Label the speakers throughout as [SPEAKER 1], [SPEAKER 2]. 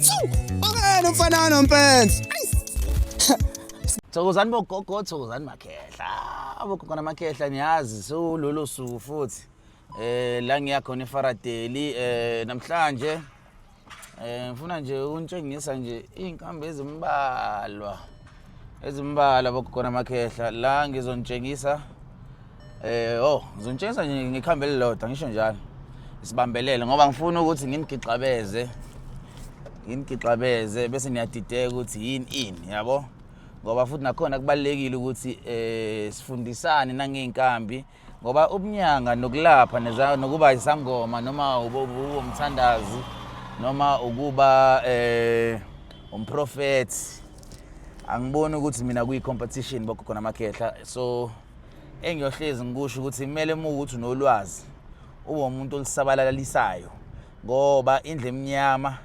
[SPEAKER 1] Bukela umfana nompensi.
[SPEAKER 2] Thokozani bogogo, thokozani makhehla. Bogogo namakhehla niyazi sewulolo suku futhi. La ngiya khona eFaradeli namhlanje ngifuna nje ukunitshengisa nje iy'nkambi ezimbalwa. Ezimbalwa bogogo namakhehla. La ngizonitshengisa oh ngizonitshengisa nje ngikhambe elilodwa ngisho njalo. Isibambelele ngoba ngifuna ukuthi nginigixabeze. Nginigixabeze bese niyadideka ukuthi yini ini yabo. Ngoba futhi nakhona kubalulekile ukuthi sifundisane nangey'nkambi ngoba ubunyanga nokulapha nokuba isangoma noma umthandazi noma ukuba umprofethi, angiboni ukuthi mina kuyi-competition bogogo namakhehla. So engiyohlezi ngikusho ukuthi kumele uma ukuthi unolwazi ube umuntu olusabalalalisayo, ngoba indlu emnyama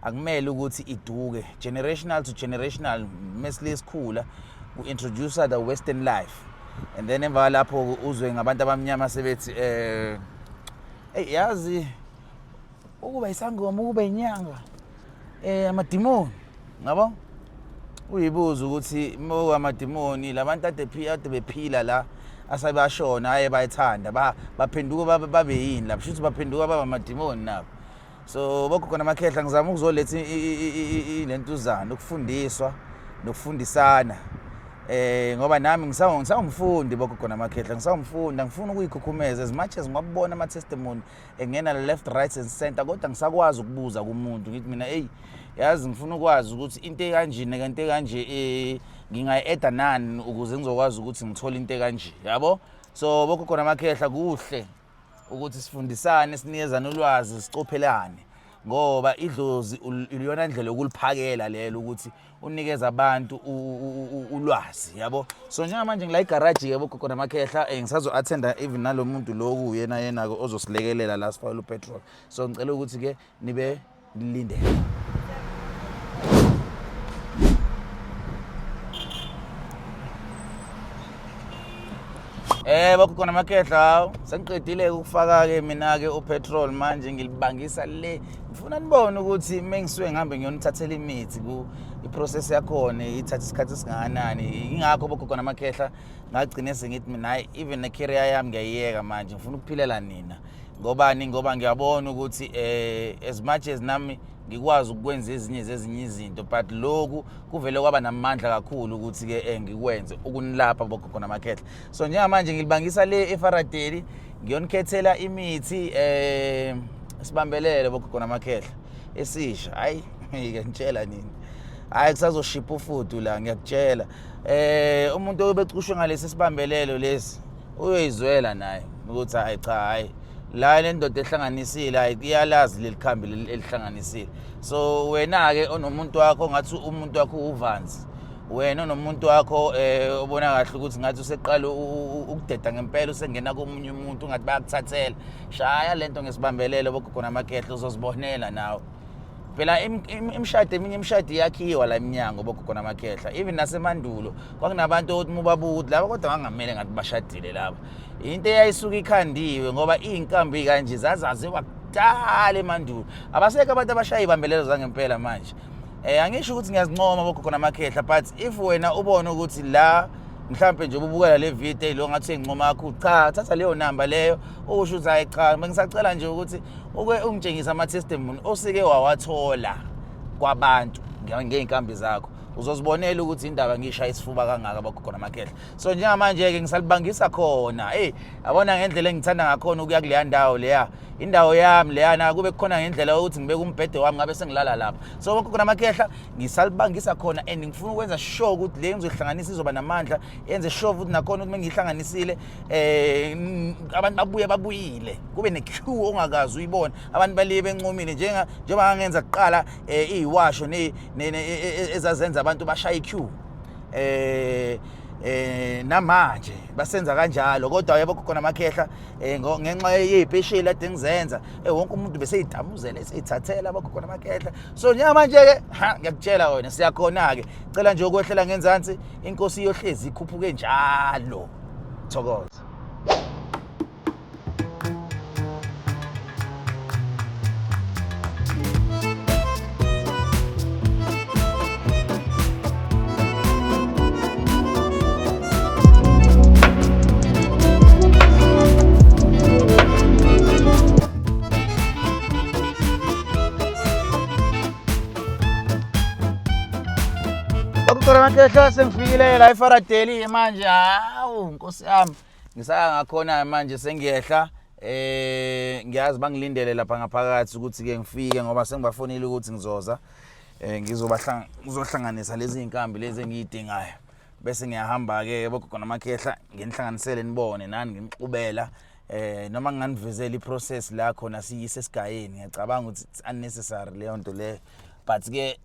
[SPEAKER 2] akumele ukuthi iduke generational to generational. Mesile sikhula ku-introduce the western life and then emva kwalapho uzwe ngabantu abamnyama sebethi hey yazi ukuba isangoma, ukuba inyanga, amadimoni ngabo. Uyibuza ukuthi mo amadimoni labantu ade bephila la asebashona aye bayithanda baphenduka babe yini lapho, shuthi baphenduka baba amadimoni nabo. So bogogo namakhehla ngizama ukuzoletha lentuzana ukufundiswa nokufundisana ngoba nami ngisawumfundi bogogo namakhehla, ngisawumfundi, angifuni ukuyikhukhumeza as much as ngwabona ama testimony engena left right and center, kodwa ngisakwazi ukubuza kumuntu ngithi mina hey yazi ngifuna ukwazi ukuthi into ekanje nento ekanje ngingayi-adda nani ukuze ngizokwazi ukuthi ngithole into ekanje yabo. So bogogo namakhehla kuhle ukuthi sifundisane, sinikezane ulwazi, sicophelane, ngoba idlozi iyona ndlela yokuliphakela lelo ukuthi unikeza abantu ulwazi yabo. So njengamanje ngila igaraji ke bogogo namakhehla, ngisazo-attenda even nalo muntu loku yena yena-ke ozosilekelela la sifakele upetrol. So ngicela ukuthi-ke nibe nilindele. Bogogo namakhehla, hawu sengiqedile ukufaka-ke mina-ke upetrol, manje ngilibangisa le. Ngifuna nibone ukuthi uma ngisuke ngihambe ngiyonithathela imithi ku iprocess yakhona ithatha isikhathi esingakanani. Ingakho bogogo namakhehla ngagcine sengithi mina hayi even ne-career yami ngiyayiyeka manje, ngifuna ukuphilela nina. Ngobani? Ngoba ngiyabona ukuthi as much as nami ngikwazi ukwenza ezinye zezinye izinto, but lokhu kuvele kwaba namandla kakhulu ukuthi ke ngikwenze ukunilapha bogogo namakhehla. So njengamanje ngilibangisa le eFaradeli ngiyonikhethela imithi sibambelele bogogo namakhehla esisha. Hayi ngiyakutshela nini, hayi kusazoshipha ufudu la, ngiyakutshela. Umuntu obecushwe ngalesi sibambelelo lesi uyoyizwela naye ukuthi hayi cha hayi la le ndoda ehlanganisile hayi iyalazi leli khambi elihlanganisile. So wena-ke onomuntu wakho ngathi umuntu wakho uvanzi, wena onomuntu wakho obona kahle ukuthi ngathi useqala ukudeda ngempela, usengena komunye umuntu ngathi bayakuthathela, shaya lento ngesibambelelo bogogo namakhehla, uzozibonela nawe. Phela imishado, eminye imishado iyakhiwa la eminyango bogogo namakhehla. Even nasemandulo kwakunabantu okuthi uma ubabuka ukuthi laba kodwa ngangamele ngathi bashadile laba, into eyayisuke ikhandiwe ngoba iy'nkambi kanje zazaziwa kudala emandulo. Abasekho abantu abashaya iy'bambelelo zangempela manje. Angisho ukuthi ngiyazincoma bogogo namakhehla, but if wena ubone ukuthi la mhlampe nje ubukela le video lo ngathi uyayincoma kakhulu, cha thatha leyo namba leyo usho ukuthi hayi cha bengisacela nje ukuthi uke ungitshengise ama-testimony osike wawathola kwabantu ngey'nkambi zakho, uzozibonela ukuthi indaba ngiyishaya isifuba kangaka bogogo namakhehla. So njengamanje-ke ngisalibangisa khona. Eyi yabona ngendlela engithanda ngakhona ukuya kuleya ndawo leya, indawo yami leyana, kube kukhona ngendlela yokuthi ngibeke umbhede wami ngabe sengilala lapha. So bogogo namakhehla ngisalibangisa khona and ngifuna ukwenza sure ukuthi le ngizoyihlanganisa izoba namandla, yenze sure futhi nakhona ukuthi mengiyihlanganisile abantu babuye babuyile, kube ne-queue ongakazi uyibone, abantu baliye bencomile njengoba ngangenza kuqala iyiwasho ezazenza abantu bashaye i-queue. Namanje basenza kanjalo, kodwa yebo gogo namakhehla ngenxa yey'pesheli ade ngizenza wonke umuntu beseyidamuzela eseyithathela bogogo namakhehla. So njengamanje ke ha ngiyakutshela wena siyakhona ke, cela nje ukwehlela ngenzansi, inkosi iyohlezi ikhuphuke njalo. Thokoza. Okukhona amakhehla sengifikile la eFaradeli manje hawu nkosi yami ngisaya ngakhona manje sengiyehla ngiyazi bangilindele lapha ngaphakathi ukuthi ke ngifike ngoba sengibafonile ukuthi ngizoza ngizobahlanga ngizohlanganisa lezi zinkambi lezi engiyidingayo bese ngiyahamba ke bogogo namakhehla nginihlanganisele nibone nani nginixubela noma nginganivezela iprocess la khona siyise esigayeni ngiyacabanga ukuthi it's unnecessary leyo nto leyo but ke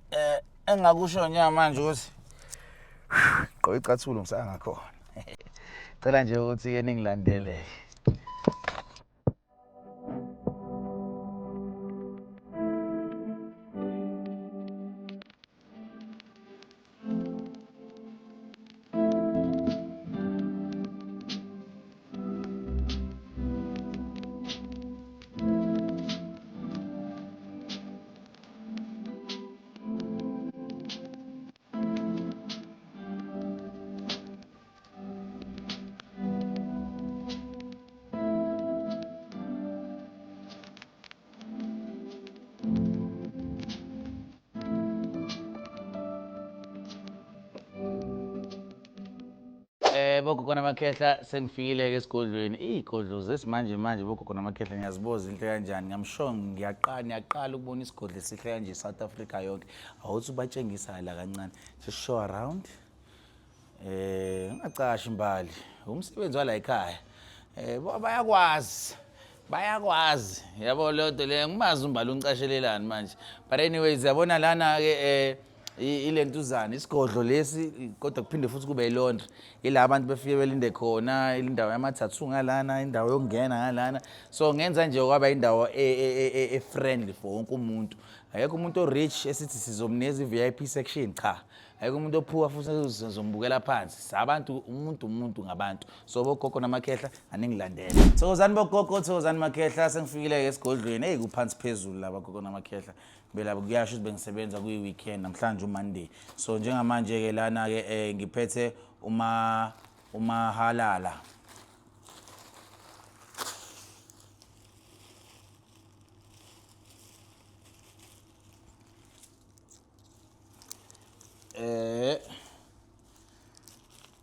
[SPEAKER 2] engakusho nje manje ukuthi gqoka icathulo ngisaya ngakhona cela nje ukuthi ke ningilandele. Bogogo namakhehla sengifikile ke esigodlweni. Izigodlo zesimanje manje bogogo namakhehla ngiyazibuza inhle kanjani. Ngamsho ngiyaqala ngiyaqala ukubona isigodlo esihle kanje South Africa yonke. Awuthi ubatshengisa la kancane. Just show around. Ungacashi imbali. Umsebenzi wala ekhaya. Bayakwazi. Bayakwazi. Yabo leyo nto leyo ngimazi umbali ungicashelelani manje. But anyways yabona lana ke ilentuzana isigodlo lesi kodwa kuphinde futhi kube ilaundry ila abantu befike belinde khona indawo yama-tattoo ngalana indawo yokungena ngalana so ngenza nje kwaba indawo e-friendly for wonke umuntu. Akekho umuntu o-rich esithi sizomnikeza i-VIP section, cha. Akekho umuntu ophuwa futhi sizombukela phansi. Sabantu umuntu umuntu ngabantu. So bogogo namakhehla aningilandele. Thokozani bogogo, thokozani makhehla, sengifikile-ke esigodlweni. Eyi kuphansi phezulu la bogogo namakhehla. Bela kuyasho ukuthi bengisebenza kuyi-weekend namhlanje uMonday. So njengamanje-ke lana-ke ngiphethe umahalala.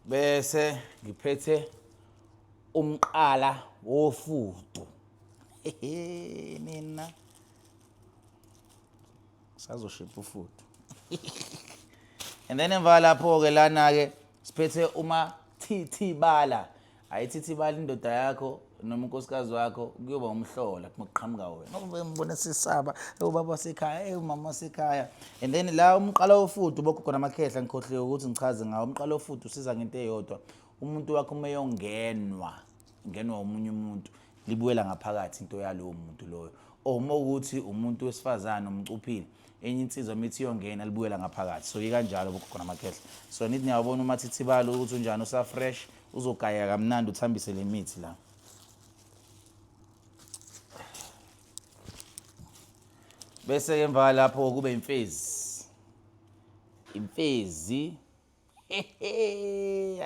[SPEAKER 2] Bese ngiphethe umqala wofudu. Nina sazoshipha ufudu. And then emva lapho ke lana ke siphethe uma thithibala. Ayithithibala indoda yakho noma unkosikazi wakho kuyoba umhlola uma kuqhamuka wena. Ngoba ngibona sisaba ubaba wasekhaya, umama wasekhaya. And then la umqala wofudu bogogo namakhehla ngikhohliwe ukuthi ngichaze ngawo. Umqala wofudu usiza ngento eyodwa. Umuntu wakho uma eyongenwa, ngenwa omunye umuntu, libuyela ngaphakathi into yalowo muntu loyo. Or uma ukuthi umuntu wesifazane umcuphile, enye insizwa mithi iyongena libuyela ngaphakathi. So ikanjalo bogogo namakhehla. So nithi niyabona umathithibalo ukuthi unjani usa fresh, uzogaya kamnandi uthambise le mithi la. Bese ke emva lapho kube imfezi. Imfezi.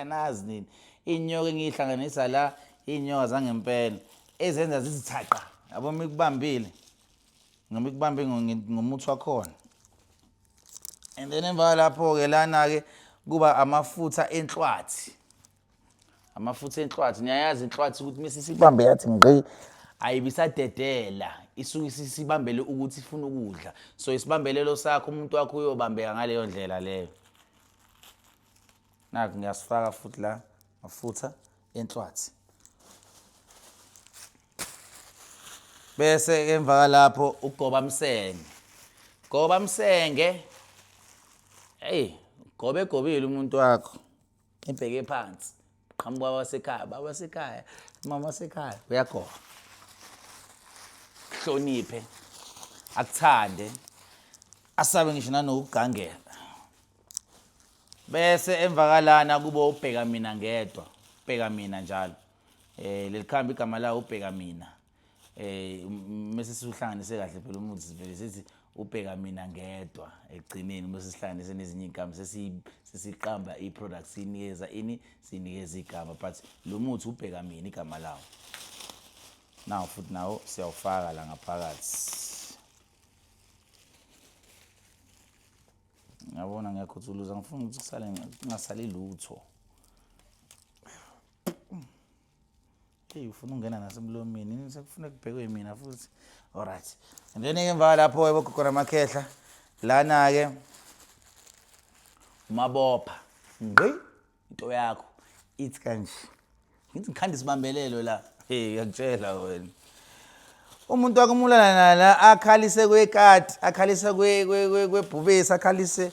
[SPEAKER 2] Anazi nini. Inyoka engiyihlanganisa la, inyoka zangempela ezenza zizithaqa. Yabo uma ikubambile. Noma ikubambe ngomuthi wakhona. And then emva lapho ke lana ke kuba amafutha enhlwathi. Amafutha enhlwathi, niyayazi inhlwathi ukuthi mase sibambe yathi ngqi ayibisadedela, isuke isibambele ukuthi ifuna ukudla. So isibambelelo sakho umuntu wakho uyobambeka ngaleyo ndlela leyo. Naku ngiyasifaka futhi la amafutha enhlwathi. Bese emva lapho ugoba msenge. Goba msenge. Hey, gobe gobile umuntu wakho. Ebheke phansi. Qhamuka wasekhaya, baba wasekhaya, mama wasekhaya, uyagoba. Hloniphe. Akuthande. Asabe ngisho nanokugangela. Bese emva kalana kube ubheka mina ngedwa, ubheka mina njalo. Leli khambi igama lawo ubheka mina. Mase sihlanganise kahle phela umuthi sivele sithi ubheka mina ngedwa ekugcineni mase sihlanganise nezinye iy'nkambi sesiqamba i-product siyinikeza ini siyinikeza igama, but lo muthi ubheka mina igama lawo. Nawu futhi nawo siyawufaka la ngaphakathi. Ngiyabona ngiyakhuthuluza ngifuna ukuthi kusale kungasali lutho. Hey ufuna ungena nasemlomeni yini sekufuna kubhekwe mina futhi. Alright. And then ke emva lapho ke bogogo namakhehla lana ke umabopha ngqi into yakho ithi kanje. Ngithi ngikhanda isibambelelo la. Hey ngiyakutshela wena. Umuntu wakumulana nala akhalise kwekati, akhalise kwebhubesi, akhalise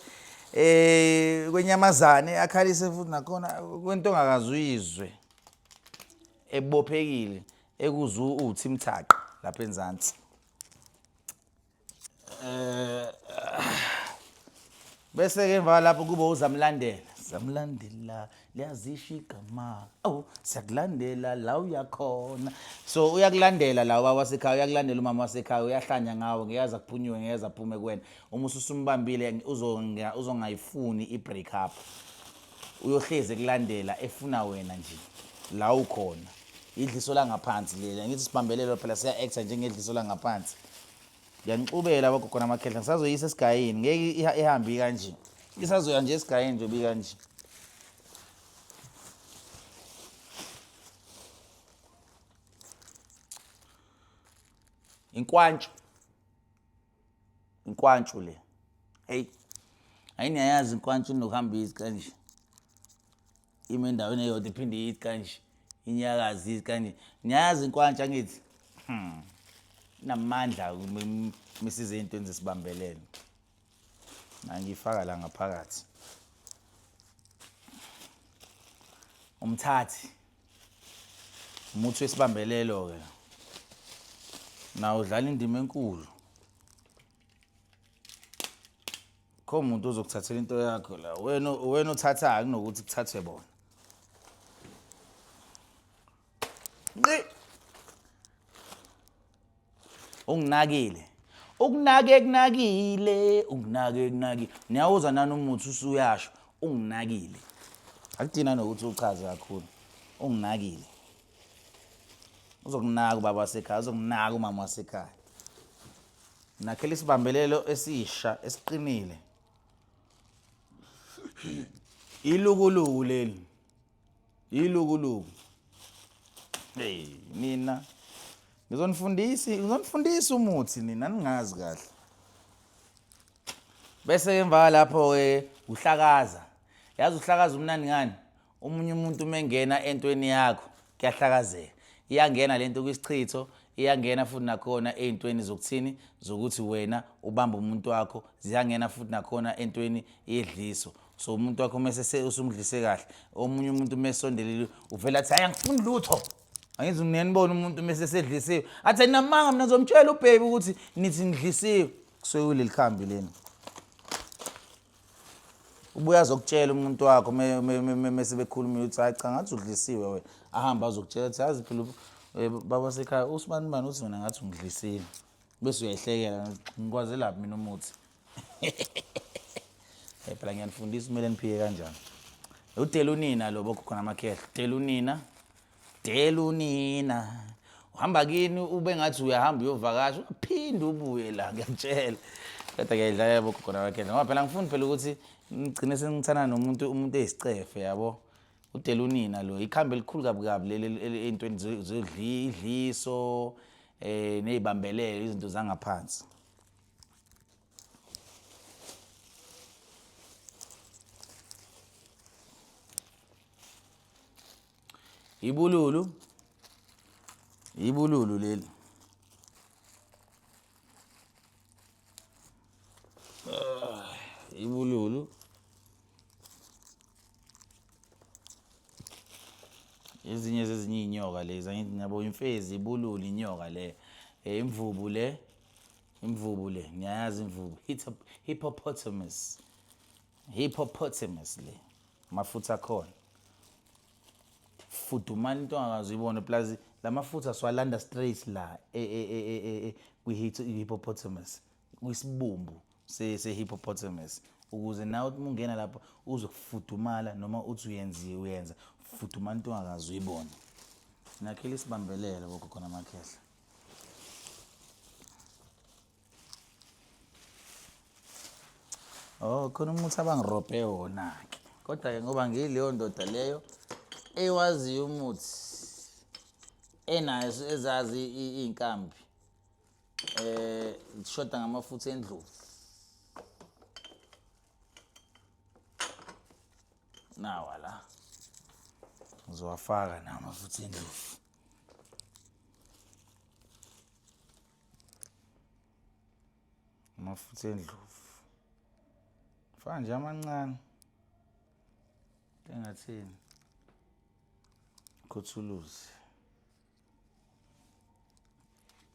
[SPEAKER 2] eh kwenyamazane, akhalise futhi nakhona kwento ongakaze uyizwe. Ebophekile ekuzu uthi mthaqa lapha enzansi. Eh bese ke emva lapho kube uzamlandela zamlandela liyazisho igama oh siyakulandela la uyakhona so uyakulandela la ubaba wasekhaya uyakulandela umama wasekhaya uyahlanya ngawe ngeke akuphunyuke ngeke aphume kuwena uma ususumbambile uzongayifuni i-break up uyohlezi ekulandela efuna wena nje la ukhona idliso langaphansi leli ngithi sibambelelo phela siya-acta njengedliso langaphansi Ngiyanixubela abogogo namakhehla ngisazoyisa esigayeni ngeke ihambe kanje. Isazoya nje esigayeni nje kanje. Inkwantshu. Inkwantshu le. Hey. Ayiniyayazi inkwantshu inokuhamba ithi kanje. Ime endaweni eyodwa iphinde ithi kanje. Inyakazi ithi kanje. Niyayazi inkwantshu angithi? Inamandla misize ey'ntweni zesibambelelo. Ngangiyifaka la ngaphakathi. Umthathi. Umuthi wesibambelelo-ke. Nawo udlala indima enkulu. Kho umuntu ozokuthathela into yakho la. Wena wena othathayo kunokuthi kuthathwe bona. Nqi. Unginakile. Ukunake kunakile, unginake kunakile. Niyawuzwa nani umuthi usuyasho, unginakile. Akudina nokuthi uchaze kakhulu. Unginakile. Uzokunaka ubaba wasekhaya, uzokunaka umama wasekhaya. Nakhela isibambelelo esisha esiqinile. Ilukuluku leli. Ilukuluku. Hey nina ngizonifundisa ngizonifundisa umuthi nina ningazi kahle. Bese emva lapho ke uhlakaza. Yazi uhlakaza umnandi ngani? Omunye umuntu uma engena entweni yakho kuyahlakazeka. Iyangena lento kwisichitho, iyangena futhi nakhona ey'ntweni zokuthini zokuthi wena ubambe umuntu wakho, ziyangena futhi nakhona entweni yedliso. So umuntu wakho mese usumdlise kahle, omunye umuntu uma esondelile uvele athi hayi angifuni lutho. Angithi ngiyanibona umuntu mese sedlisiwe athi ayinamanga mina ngizomtshela ubhebi ukuthi nithi ngidlisiwe. Kusuke kuleli khambi leni. Ubuye azokutshela umuntu wakho mese bekhuluma ukuthi hayi cha ngathi udlisiwe wena. Ahambe azokutshela ukuthi yazi phela eh, baba sekhaya usibani bani uthi wena ngathi ungidlisile. Bese uyayihlekela ngikwazelaphi mina umuthi. Eh phela ngiyanifundisa kumele niphike kanjani. Udela unina lo bogogo namakhehla. Dela unina. Dela unina. Uhamba kini ube ngathi uyahamba uyovakasha uphinde ubuye la ngiyakutshela. Kodwa ngiyayidlala bogogo namakhehla ngoba phela ngifuni phela ukuthi ngigcine sengithana nomuntu umuntu eyisicefe yabo. Udela unina lo ikhambi elikhulu kabi kabi leli ey'ntweni zodliso eh nezibambelelo izinto zangaphansi. Ibululu. Ibululu leli. Ah, ibululu. Ezinye zezinye iy'nyoka lezi angithi niyabo imfezi ibululu inyoka le. Eh, imvubu le. Imvubu le niyayazi imvubu hippopotamus. Hippopotamus le. Amafutha akhona. Fudumala into ongakaze uyibone plus lamafutha siwalanda straight la e, e, e, kwi-hippopotamus kwisibumbu se-hippopotamus ukuze nawe uma ungena lapho uzokufudumala noma uthi uyenziwe uyenza fudumala into ongakaze uyibone. Nakhela isibambelelo bogogo namakhehla. Oh, khona umuthi abangirobhe wona-ke. Kodwa-ke ngoba ngiyileyo ndoda leyo ewaziyo umuthi enayo ezazi iy'nkambi zishoda ngamafutha endlovu. Nawa la. Ngizowafaka nawo amafutha endlovu. Amafutha endlovu. Faka nje amancane. Engathini? Khuthuluzi.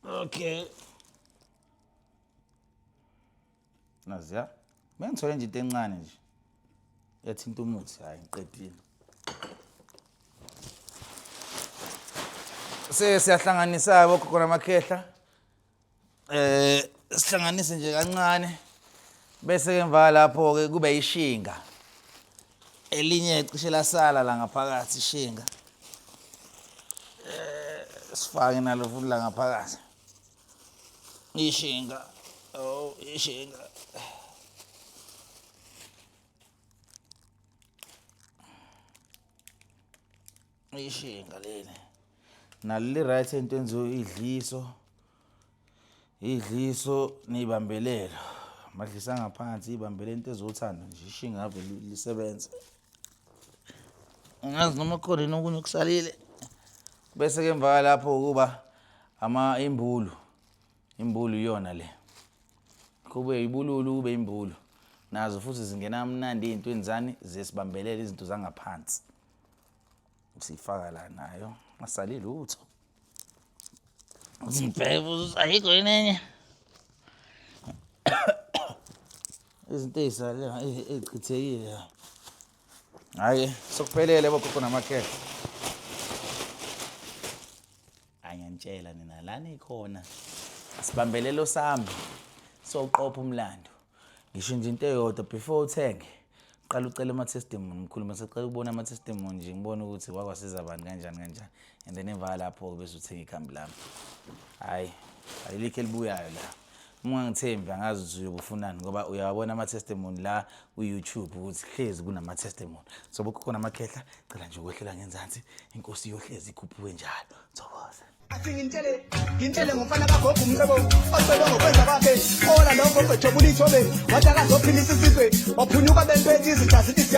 [SPEAKER 2] Okay. Naziya. Bengithole nje into encane nje. Yathinta umuthi, hayi ngiqedile. Sesiyahlanganisa bogogo namakhehla. Sihlanganise nje kancane. Bese ke emva lapho ke kube ishinga. Elinye cishe lasala la ngaphakathi ishinga. Sifake nalo futhi la ngaphakathi. Ishinga. Oh, ishinga. Ishinga leli. Nalo li right into enziwe idliso. Idliso nibambelelo. Amadlisa ngaphansi ibambele into ezothanda nje ishinga ave lisebenza. Angazi noma khona yini okunye okusalile. Bese ke emva lapho kuba ama imbulu. Imbulu iyona le. Kube ibululu kube imbulu. Nazo futhi zingena kamnandi ey'ntweni zani zesibambelela izinto zangaphansi. Siyifaka la nayo, asali lutho. Ngibheke futhi ayikho yini enye. Izinto ey'sale ey'chithekile. Hhayi, sokuphelele bogogo namakhehla. Hhayi ngiyanitshela nina la nikhona. Sibambelelo sami soqopha umlando. Ngisho nje into eyodwa before uthenge qala ucele ama-testimony mkhulu masecela ukubona ama-testimony nje ngibone ukuthi wakwasiza bani kanjani kanjani and then emva lapho-ke bese uthenga ikhambi lami. Hhayi, ayilikho elibuyayo la. Uma ungangithembi angazi ukuthi uyobe ufunani ngoba uyawabona ama-testimony la ku-YouTube ukuthi hlezi kunama-testimony. So bogogo namakhehla cela nje ukwehlela ngenzansi inkosi iyohlezi ikhuphuke njalo. Thokoza.
[SPEAKER 1] Athi ngintshele ngintshele ngomfana kagogo umcebo ocebe ngokwenza kwakhe ola lo gogo ejobula ithobe wathi akazophilisa isizwe waphunyuka bempethe izitha zithi.